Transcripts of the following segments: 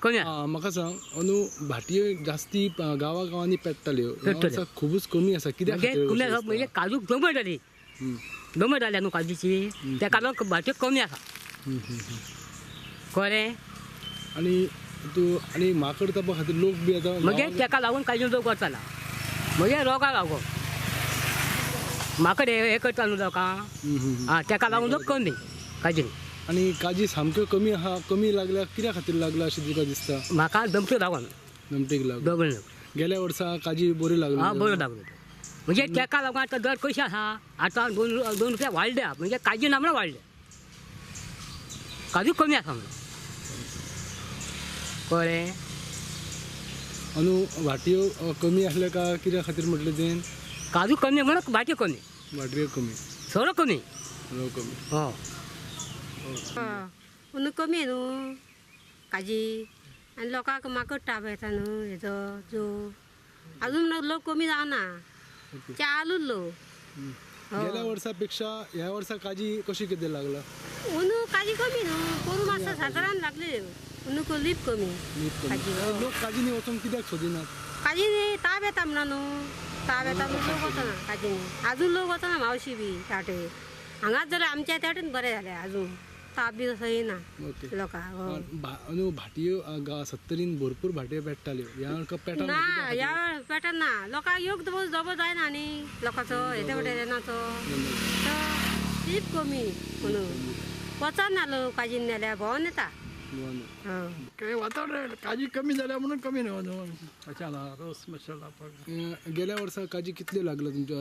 कमी आसा. म्हाका सांग अंदू भाटयो जास्ती गांवा गांवांनी पेट्टाल्यो, ह्या खुबूच कमी आसा, कित्याक खातीर? कमी आसा म्हणजे काजू दमट जाली, दमट जाल्या न्हू काजूची, तेका लागून भाटयो कमी आसा. कळ्ळें? आनी तूं आनी माकड तापा खातीर लोक बी आतां म्हणजे तेका लागून काजू लोक वचना, म्हणजे रोगा लागून माकड हे करता न्हू लोकांक, आं तेका लागून लोक कमी काजू. आनी काजी सामक्यो कमी आहा, कमी लागल्या कित्या खातीर लागला अशें तुका दिसता? म्हाका दमटेक लागून, दमटेक लागून. गेल्या वर्सा काजी बऱ्यो लागल्यो? आं बऱ्यो लागल्यो. म्हणजे तेका लागून आतां दर कशें आसा, आतां 2 रुपया वाडल्या, म्हणजे काजी ना म्हणून वाडल्या, काजू कमी आसा म्हणून. कळ्ळें? अंदू भाटयो कमी आसल्या काय कित्या खातीर म्हटलें तें? काजू कमी म्हणून भाटयो कमी, भाटयो कमी, सोरो कमी, सोरो कमी. हय. अंदू कमी न्हू काजी, आनी लोकांक माकड ताप येता न्हू हेजो जो अजून लोक कमी जावना, चालूच लोक. गेल्या वर्सा पेक्षा ह्या वर्सा काजी कशी कितें लागला? अंदू काजी कमी न्हू, पोरूं मातसो सातारान लागली, अंदू लीप कमी. लोक काजीनी वचूंक कित्याक सोदिनात? काजीनी ताप येता म्हणा न्हू, ताप येता म्हणून लोक वचना काजीनी, अजून लोक वचना. मावशी बी ताटे हांगाच जाल्यार आमच्या त्या बरें जालें, अजून ताप बी तसो येना लोकांक. न्हू भाटयो सत्तरीन भरपूर भाटयो पेट्टाल्यो, ह्या पेटा ना, ह्या पेटा ना, लोकांक योग जबो जायना न्ही लोकांचो, हेते वटेन येनाचो तीप कमी म्हणून वचना लोक काजीन जाल्यार भोंवन येता. काय वातावरण काजी कमी जाल्या म्हणून कमी न्हू अशें रोस मसाला. गेल्या वर्सा काजी कितल्यो लागल्या तुमच्या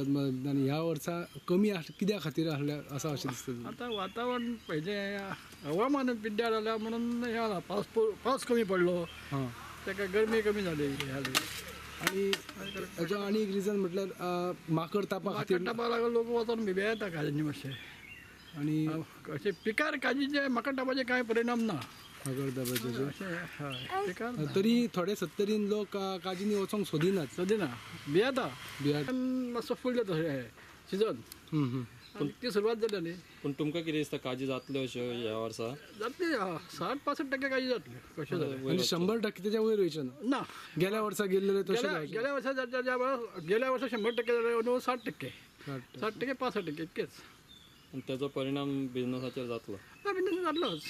आनी ह्या वर्सा कमी कित्या खातीर आसल्या आसा अशें दिसता? आतां वातावरण पयलें हवामान पिड्ड्यार जाल्या म्हणून हें जाला, पावस कमी पडलो, ताका गरमी कमी जाली. आनी हेजो आनी एक रिजन म्हटल्यार माकड तापा खातीर, तापा लागून लोक वचोन भियेता काजींनी मातशें. आनी अशें पिकार काजीचे माकड तापाचे कांय परिणाम ना, माकड तापाचे तरी थोडे सत्तरीन लोक काजींनी वचोंक सोदिनात, सोदिना, भियेता, मातसो फूल जाता सिजन, पूण ती सुरवात जाली न्ही. पूण तुमकां कितें दिसता काजी जातल्यो अश्यो ह्या वर्सा? जातली, 60-65% काजी जातल्यो. कश्यो जातल्यो? 100% तेच्या वयर वयचें ना, गेल्या वर्सा गेल्ले तशें. गेल्या वर्सा गेल्या वर्सा 100% जालें, अंदू 60%, 60%, 65% इतकेच. आनी तेजो परिणाम बिजनसाचेर जातलो? ना, बिजनस जातलोच.